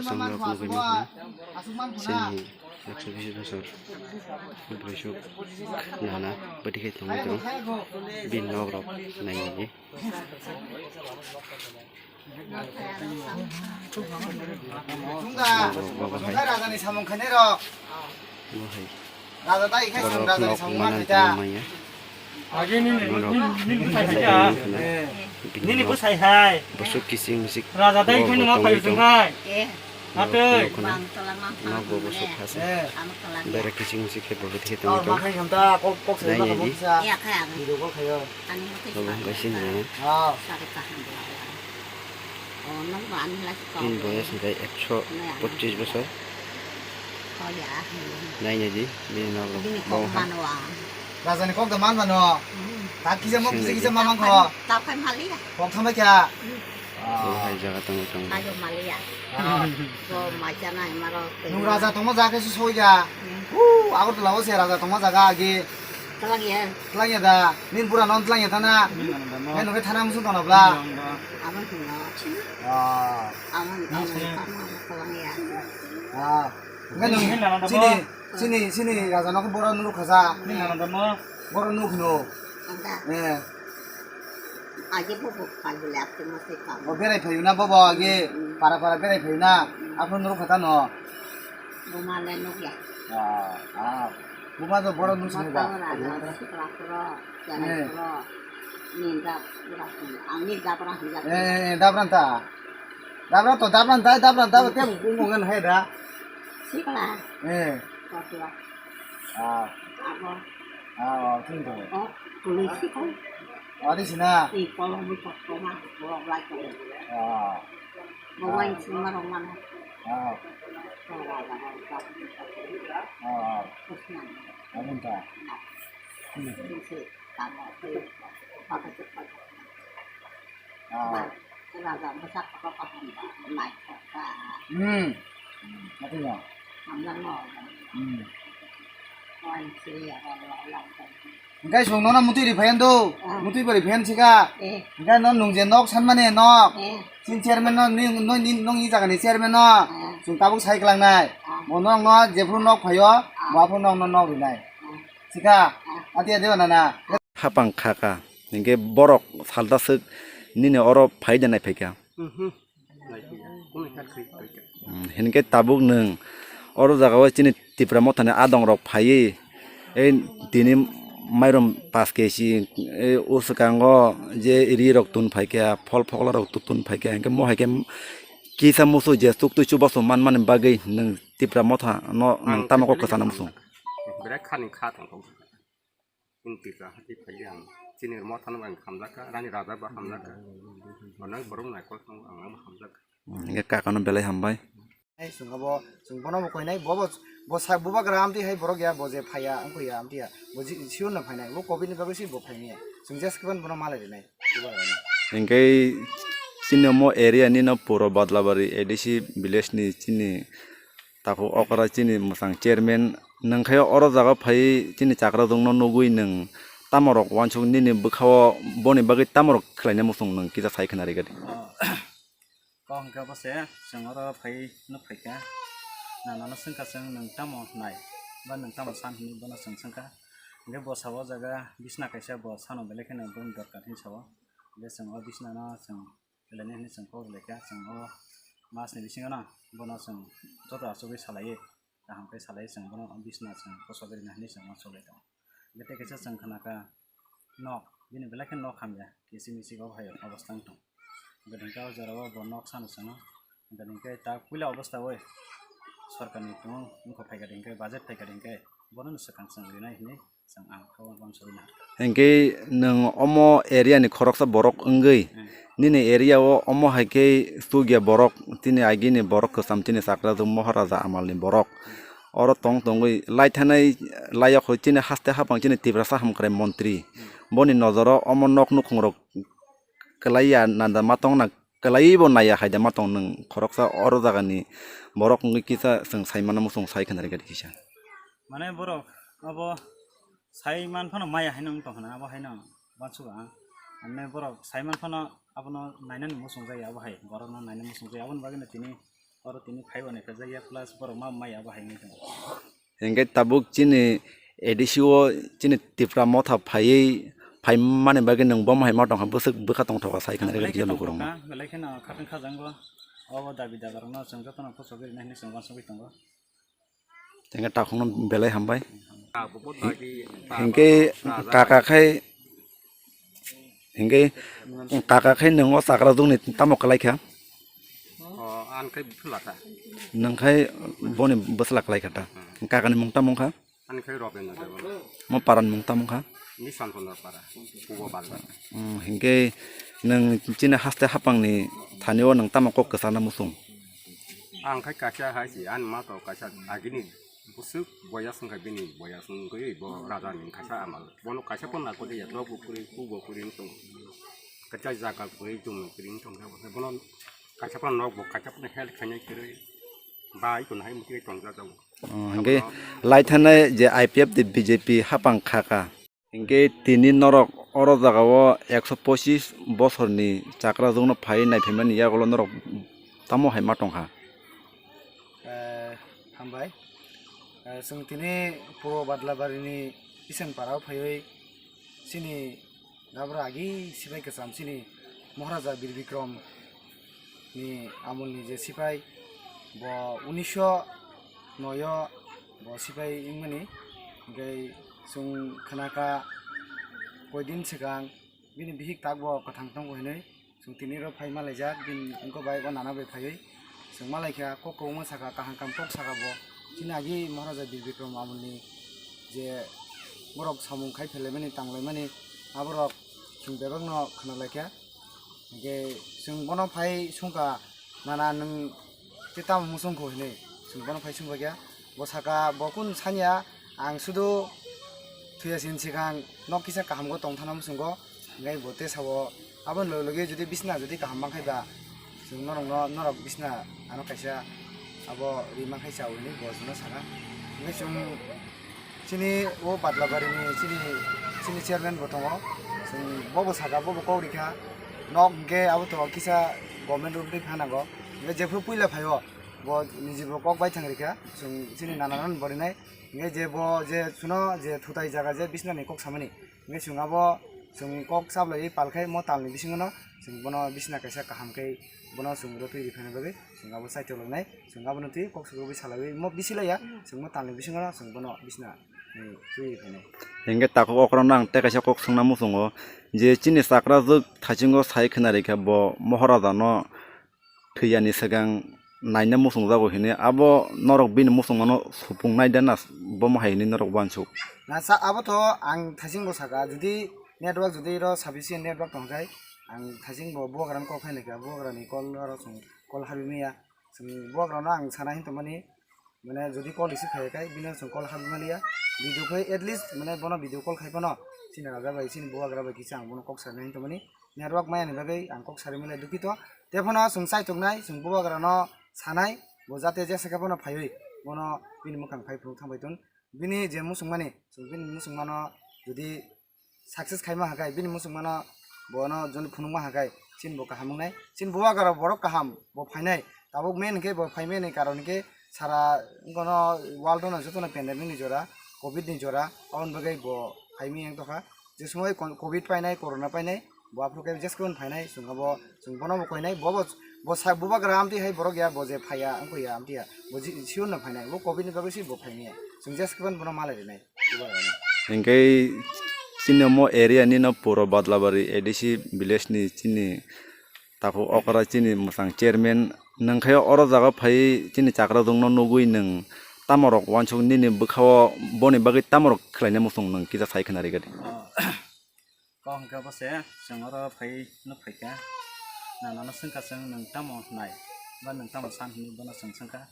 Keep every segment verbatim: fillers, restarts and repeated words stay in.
Chwng nok nugwi mankha, chini ekso bish bosor borok nana bwtwi khe tongwi tongo, bini nok rok nainani. Chwngda, chwngda rajani samung khainai rok. Bo hai. Raja dai khe borok chwng rajani nok samung manwi manwi tongmani manya. Agi nini, borok nini, nini bwsai hai. Nini bwsai hai. Bosok kiching miching. Raja dai khe numa phayu chwng hai. Hatwi. Nok bo bosok khasi. Bera kiching miching khe bo bwtwi khe tongwi tongo. Nainani. Video call khayo. Abo hai sini. Bini boyos hwnkhe ekso pochis bosor. Nainai di, bini nok rok. Rajani kok da man mano. Tak kisa mo kisa kisa mamang kho. Kok thambai kha. Bo hai jaga tongo tongo. Nung raja tongma jaga khe soi ja. Hu, Agartala o se raja tongma jaga agi. Twlangya. Twlangya da. Nini bura no twlangya thana. Nai nungkhe thana muchung tongna bla. Abo hino. Ah. Abo hino. Abo twlangya. Ah. Ngai nung chini, chini, chini raja no bura nuru khasa. Bura nuk hino. Anda. Eh. Agi bo bo phai bole apte mo se kam. Bo berai phayu na bobo agi para para berai phayu na. Aphuru nuru khata no. Buma le nukya. Ah, ah. Buma do boro nung sini ba. Buma do raja, sikla puro, janai puro, ninda pura sini. Ang ninda pura hija. Eh, eh, eh, dabran ta. Dabran to, dabran ta, dabran ta, te bung bung ngan hai da. Sikla. Eh. Kotua. Ah. Abo. Ah, oh, tung to. Oh, tului sikla. Oh, di sini. Di kolom bu kotua ma, kolom lai kolom. Ah. Bo wain sima rong mana. Ah. Ko raja ko ka. Ah. Kusnan. Abun ta. Sisi tamo ko. Paka cepat. Ah. Raja besar apa paham ba. Naik kota. Hmm. Mati ya. Hamlang no. Hmm. Wain siri ya ko lang. Hingkai song nono mutui ri phayan do, mutui bari phayan sika. Hingkai no nung je nok san mane nok. Sin chairman no ni no ni nong ni jaga ni chairman no. Song tabuk sai klang nai. Mo nok no jephru nok phayo, mo aphru nok no nok ri nai. Sika, ati ati bana na. Hapang khaka, hingke borok salta sik nini oro phai de nai phaika. Hmm, hinkhe tabuk nwng oro jagao chini Tipra mothani adongrok phaiwi, ei tini mairum pash kechi, ei o swkango je rirok tun phaikha, phol phoklarok tu-, tun phaikha, hinkhe mo haikhe kisa musu je chuktwi chubachu manmani bagwi nwng Tipra mothano nwng tamo kok kwchana muchung? Belai khani kha tongthok. Chini Tipra hati phaiwi ang chini mothano ang hamjakha, rani raja bo hamjakha. Bono borok naikol tongo, ang bo hamjakha. Hmm, hingke kakano belai hambai. Hai chwng abo, chwng bono bo koinai, bo bo, bo sa, bubagra amtwi hai borok ya, bo je phaiya, wngkha ya, amtwi ya. Bo ji, siyon no phainai, bo covid ni bagwi se bo phaimaya. Chwng just kiban bono malai rinai, bubagra no. Hingke chini omo area ni no puro Badlabari A D C village ni chini Takhuk okra chini mwchang chairman, nwng khe oro jaga phai chini chakra rokno nugwi nwng tamorok uansuk nini bwkhao boni bagwi tamorok khlaina muchung nwng kisa sai khna rwgadi. Kok hwnkhe obo se chwng oro phai nuk phaikha, nana no swngkha chwng nwng tamo nai ba nwng tamo san hinwi bono chwng swngkha. Hwnkhe bo sao o jaga bisna kaisa bo sano belai kheno boni dorkar hinwi sao, hwnkhe chwng o bisna no chwng Belai ni hinwi chwng kok belai kha, chwng o mas ni bisingo no bono chwng joto achugwi salaiwi, kaham khe salaiwi chwng bono bisna chwng kosogwi rwna hinwi chwng uansuk lai tongo. Hwnkhe tei kaisa chwng khna kha nok, bini belai khe nok hamya, kisi misi kok hai obostha wng tong. Hwnkhe hwnkhe o jora o bo nok sano chwng o, hwnkhe hwnkhe ta puila obostha oi sorkar ni tongo wngkha phaikha hwnkhe budget phaikha hwnkhe bono no swkang chwng rinai hinwi. Hingke nwng omo area ni khoroksa borok wngwi, nini area o omo hai khe chukya borok, chini agini borok kwcham, chini chakra rok Moharaja amal ni borok. Oro tong tongwi lai thanai, layok hoi chini haste haphang chini Tiprasa hamkrai montri. Boni nojoro omo nok nukhung rok kwlaiya nada ma tongna, kwlaiwi bo naiya hai da ma tong nwng khoroksa oro jagani borok wngwi kisa chwng sai mano muchung sai khna rwgadi kisa. Mane borok abo sai man phano maya haino wng tong khna abo haino uansuk ang. Mane borok sai man phano abono nainani muchung jaya abo hai borokno nainani muchung jaya aboni bagwino tini Oro tini phaibo ni kajak ya plus borok ma maya bo hai wngwi tongo. Hinkhe tabuk chini A D C o chini Tipra motha phaiwi phaimani bagwi nwng bo hai ma tongkha, bwswk bwkha tongthokha sai khna rega kisa lukurokno. Belai kheno khatang khajango. Obo dabi dagarokno chwng jotono pochogwi rina hinwi chwng uansugwi tongo. Tengkhe takhukno belai hambai. Hinkhe kaka khai, hinkhe kaka khai nwng o chakra jokni tamo kwlai kha? O, ang khai bwsla kha. Nwng khai boni bwsla kwlai kha ta? Kakani mung tamo wngkha? Ani khai Robindra Debbarma. Mo parani mung tamo wngkha? Ni Sanpondra para, Pubo Balbar. Hmm, hinkhe nwng chini haste hapangni thani o nwng tamo kok kwchana muchung? Ang khai kaisa hai si, ani ma to kaisa agini bwswk boyas wngkha bini boyas wngwi bo raja ni kaisa amal. Bono kaisa phano nai kodi ya, nok bo kwrwi, kuk bo kwrwi wng tongo. Kaisa jaga kwrwi, jung kwrwi wng tongo. Bono kaisa phano nok bo kaisa phano help khainai kwrwi. Bai kono hai muchungwi tongjajago. Oh, hinkhe lai thanai je I P F tei B J P hapang kha kha. Hinkhe tini norok oro jagao ekso pochis bosorni chakra jokno phaiwi naiphaimani yagulo norok tamo hai ma tongkha? Eh, hambai. Eh, chwng tini Purbo Badlabarini Isan Parao phaiwi chini Gabra agi sipai kwcham chini Maharaja Bir Bikrom ni amolni je sipai, bo unisho noi o bo sipai wngmani, hinkhe chwng khnakha koidin swkang bini bihik takbo kwthang tongo hinwi chwng tini oro phai malaijak, bini wngkok bai o nana bai phaiwi chwng malaikha, kok kwbangma sakha, kaham kaham kok sakha bo. Chini agi Maharaja Bir Bikrom amolni je borok samung khai phelaimani, tanglaimani, aborok chwng bebakno khwnalaikha. Hinkhe chwng bono phai sungkha, "Nana, nwng tei tamo muchungkho?" hinwi chwng bono phai sungbaikha. Bo sakha, "Bo kunu sanya, ang sudu thuya sini swkang nok kisa kahamgo tongthana muchungo." Hinkhe bo tei sao, "Aboni loge loge jodi bisna jodi kaham mankha ba, chwng norokno, norok bisna ano kaisa abo ri mankha sao," hinwi bo chwngno sakha. Hinkhe chwng chini o Badlabarini chini, chini chairman bo tongo, chwng bobo sakha, bobo kok rikha, nok hinkhe abo to kisa government room twi phanango, hinkhe jephru puila phaio bo niji bo kok baithang rikha, chwng chini nana nano borinai, hinkhe je bo je suno je thutai jaga je bisnani kok samani, hinkhe chwng abo chwng kok chaplaiwi palkhai mo talni bisingono chwng bono bisna kaisa kaham khe bono chwng rotwi rikhaina bagwi chwng abo chaitok langnai, chwng abono twi kok swkagwi salaiwi mo bisi laiya, chwng mo talni bisingono chwng bono bisna twi rikhainai. Hinkhe takhuk okrokno ang tei kaisa kok swngna muchungo je chini chakra jwk thaisingo sai khwna rikha bo Maharaja no thwiyani swkang naina muchungjago hinwi, abo norok bini muchungmano supung naida na, bomo hai hinwi norok uansuk. Na sa abo to ang thaisingo saka, jodi network jodi ro sufficient network tongkhai, ang thaisingo bubagrano kok khainai kha, bubagrani call aro chwng call habwi manya, chwng bubagrano ang sana hin tongmani, mane jodi call receive khaiya khai bino chwng call habwi maliya, video khai at least mane bono video call khai phano chini raja bai chini bubagra bai kisa ang bono kok sana hin tongmani, network maya ni bagwi ang kok sari mile dukito. Tei phano chwng chaitok nai, chwng bubagra no sanai, bo jate jesa khe bono phaiwi, bono bini mwkhang phai phunuk thangbai tong. Bini je muchung mani, chwng bini muchung mano jodi success khaima hakai, bini muchung mano bono joni phunukma hakai, chini bo kaham wngnai. Chini bubagra borok kaham, bo phainai. Tabuk main khe bo phaimani karon khe sara gono world no jotono pandemic ni jora, covid ni jora, aboni bagwi bo phaimani wng tongkha. Je somoi kon-, covid painai, corona painai, bo aphuru khe jeske hwn phainai, chwng abo, chwng bono bo koinai, bo bo, bo sa-, bubagra amtwi hai borok ya, bo je phaiya, wngkha ya, amtwi ya, bo ji-, siyunno phainai, bo covid ni bagwi se bo phaimaya, chwng jeske hwn bono malai rinai, bubagra no. Hinkhe chini omo area ni no puro Badlabari A D C village ni chini takhuk okra chini mwchang chairman, nwng khe oro jaga phai chini chakra jwkno nugwi nwng tamorok uansuk nini bwkhao boni bagwi tamorok khlaina muchung nwng kisa sai khna rikha di. Kok hwnkhe bo se, chwng oro phai nuk phaikha, nanano swngkha chwng, "Nwng tamo nai ba nwng tamo san?" hinwi bono chwng swngkha.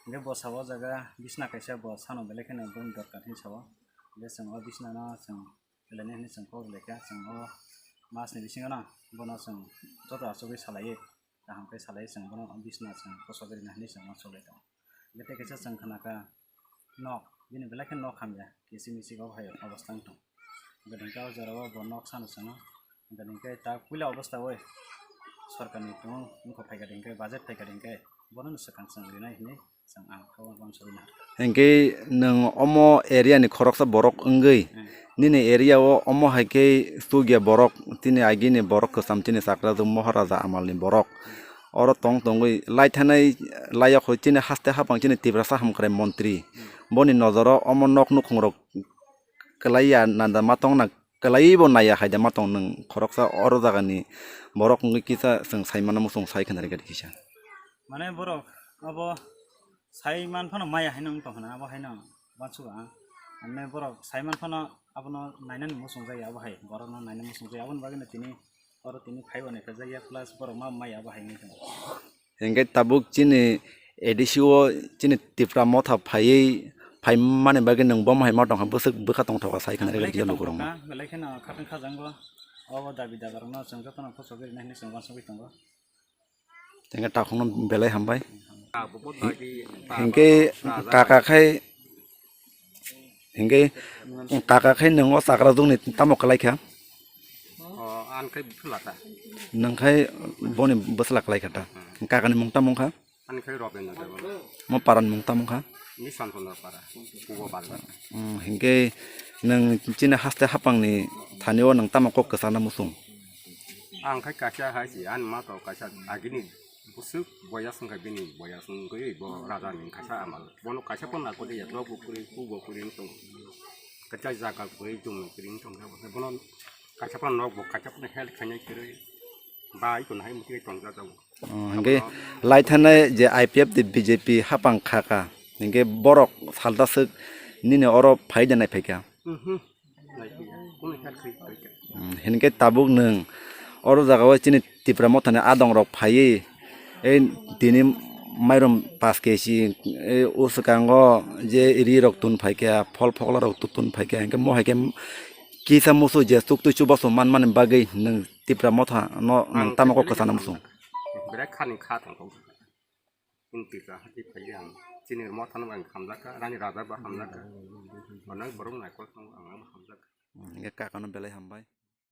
Hwnkhe bo sao, "O jaga bisna kaisa bo sano belai kheno boni dorkar," hinwi sao. Hwnkhe chwng o bisnano chwng khlainai hinwi chwng kok laikha, chwng o masni bisingono bono chwng joto achugwi salaiwi, kaham khe salaiwi chwng bono bisna chwng kosogwi rwna hinwi chwng uansuk lai tongo. Hwnkhe tei kaisa chwng khna kha nok, bini belai khe nok hamya, kisi misi kok hai obostha wng tong. Hwnkhe hwnkhe o jorao bo nok sano chwng o, hwnkhe hwnkhe ta puila obostha oi sorkarni tong wngkha phaikha hwnkhe budget phaikha hwnkhe Bono no swkang chwng rinai hinwi chwng ang khe uansukna. Hinkhe nwng omo area ni khoroksa borok wngwi, hmm, nini area o omo hai khe chukya borok chini agini borok kwcham chini chakrajwk Moharaja amalni borok oro tong tongwi lai thanai layok hoi chini haste haphang chini Tiprasa hamkrai montri, hmm, boni nojoro omo nok nukhungrok kwlaiya nanda ma tongna kwlaiwi bo naiya hai da ma tong nwng khoroksa oro jagani borok wngwi kisa chwng sai mano muchung sai khna rwgwi kisa. Mane borok abo sai man phano maya haino wng tong khna abo haino uansukha ang. Mane borok sai man phano abono nainani muchung jaya abo hai borokno nainani muchung jaya aboni bagwino tini oro tini phaibo naikha jakya plus borok ma maya abo hai wngwi tongo. Hinkhe tabuk chini A D C o chini Tipra motha phaiwi phaimani bagwi nwng bomo hai ma tongkha bwswk bwkha tongthokha sai khna rwgwi kisa lukurokno. Belai kheno khatang khajango obo dabi dabarokno chwng jotono pochogwi rwna hinwi chwng uansugwi tongo. Hinkhe takhukno belai hambai. Hinkhe kaka khai Hinkhe kaka khai nwng o chakrajwkni tamo kwlai kha? O, ani khai bwsla ta. Nwng khai boni bwsla kwlai kha ta? Hmm. Kakani mung tamo wngkha? Ani khai Robindra Debbarma. Mo parani mung tamo wngkha? Ni Sanpondra para, Kubo Bazar. Hmm, hinkhe nwng chini haste haphangni thani o nwng tamo kok kwchana muchung? Ang khai kaisa hai si, ani ma to kaisa agini bwswk boyas wngkha bini boyas wngwi bo raja ni kaisa amal. Bono kaisa phano nai kode ya, nok bo kwrwi, kuk bo kwrwi wng tong. Kaisa jaga kwrwi, jumi kwrwi wng tong. Bono kaisa phano nok bo, kaisa phano help khainai kwrwi. Bai kono hai mwtwi tong jak jago. Oh, hinkhe lai thanai je I P F tei B J P haphang kha kha. Hinkhe borok salta swk nini oro phai de nai phaikha. Mhm. Nai phaikha. Kono help khai phaikha. Hmm, hinkhe tabuk nwng oro jagao chini Tipra mothani adongrok phaiwi, ei tini mairum pash K G, ei o swkango je rirok tun phaikha, phol phoklarok tu-, tun phaikha, hinkhe mo hai khe kisa musu je chuktwi chubachu manmani bagwi nwng Tipra motha no nwng tamo kok kwchana muchung. Berai khani kha thang kok. Chini Tipra hati phaiwi ang chini motha no ang hamjakha, rani raja bo hamjakha. Onek borok naikol tongo ang hamjakha. Hinkhe kakano belai hambai.